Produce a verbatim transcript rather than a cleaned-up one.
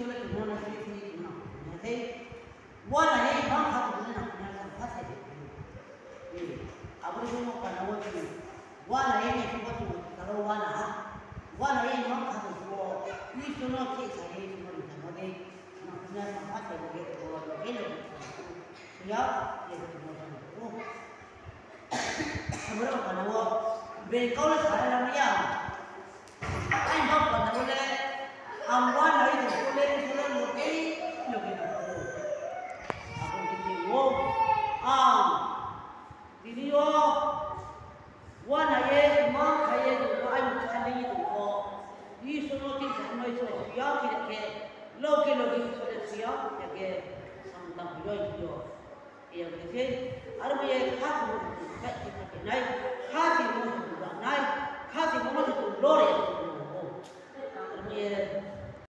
Isor le tongmo no sini sini tongmo nang khe, uana ye imang kha tongmo nang khe, sa pha se. Abo ni bumung pana wo chung uana ye nai khe bo chung kalo uana ha. Uana ye imang kha tongmo, Isor no khe sa ye Isor no ri tangmo dei. Nang khe sa pha se bo ye tongmo, bo ye no. Suya, ye tongmo nang khe. Abo ni bumung pana wo, beng kau le sa ye lam ya. Ai bak pana wo le, ang uana ye tongmo le, Isor no loge, loge nang khe. Abo ni bumung wo, ang, tini yo, uana ye, imang kha ye tongmo, ai mkha le ye tongmo, Isor no khe sa mai so, suya khe khe, loge loge Isor le suya khe khe, ang tang yo yo. Iya khe, aro ye kha